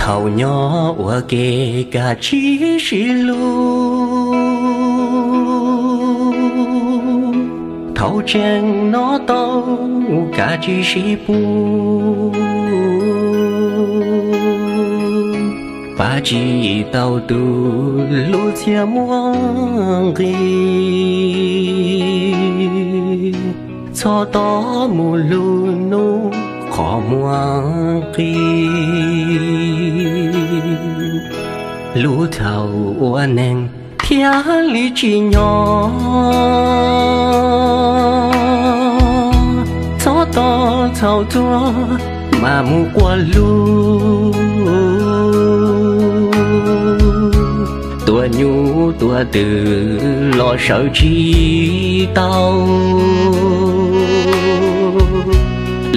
Thaum nyob ua ke kav tsij sib hlub, thaum tseem nyob tau kav tsij sib pub, pab tsis tau tus hlub txhiaj muaj nqis. Txhob tos mus hlub hnub qhov muag qis, hlub thaum ua neeg thiaj li tsim nyog. Txhob tos thaum tuag mas mus quaj hlub, tua nyuj tua twm los sawv tsis tau,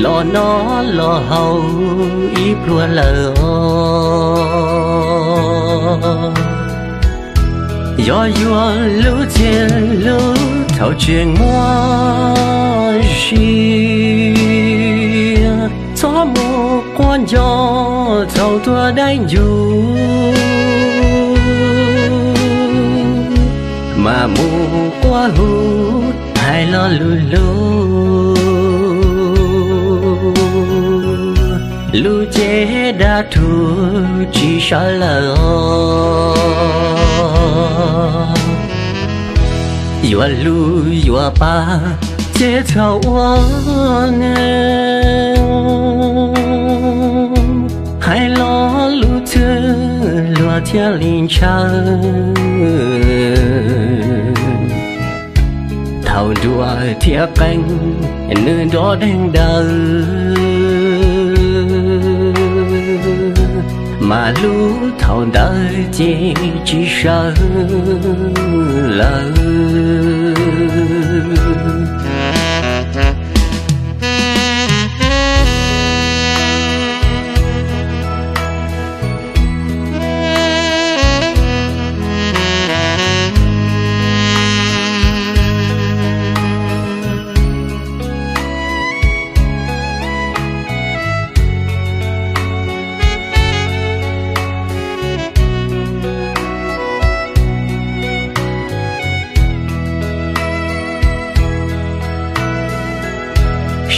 los noj los haus ib pluag lawm os. Yog yuav hlub txhiaj hlub thaum tseem muaj sia, txhob mus quaj nco thaum tuag dai ncuv, mas mus quaj hu hais lo lus hlub, lub cev dab thuv tsis sawv lawm os. Yuav hlub yuav pab ces txhob ua neeg, hais lo lus txwj luag thiaj li ntshaw. Thaum nruas thiab qeej nws nrov deeg daws, mas hlub thaum ntawd ces tsis sawv lawm.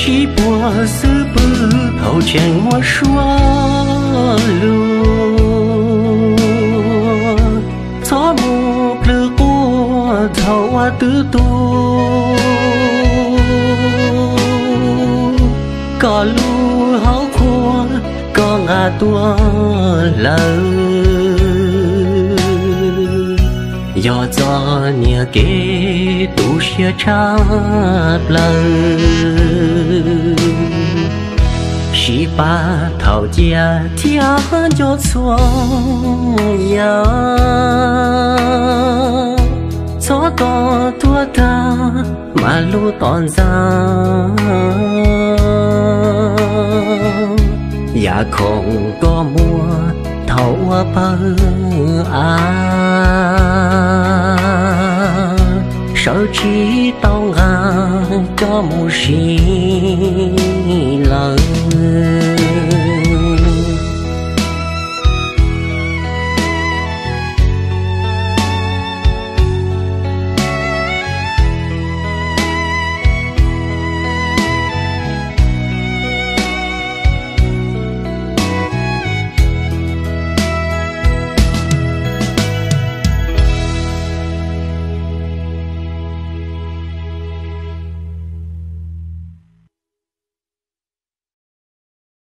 Sib puag xub pwg thaum tseem muaj suab lug, txhob mus plhws quaj thaum ua twb tuag, kom lub hauv qhua koj nqa tuaj hlawv. Yog txom nyem kev tu siab tshaj plaws, sib pab thaum ciaj thiab nco txhua yam, txhob tos tuag tag mas hlub tos ntxav. Yam khoom koj muaj thaum ua pawg av, sawv tsis tau nqa coj mus siv lawm.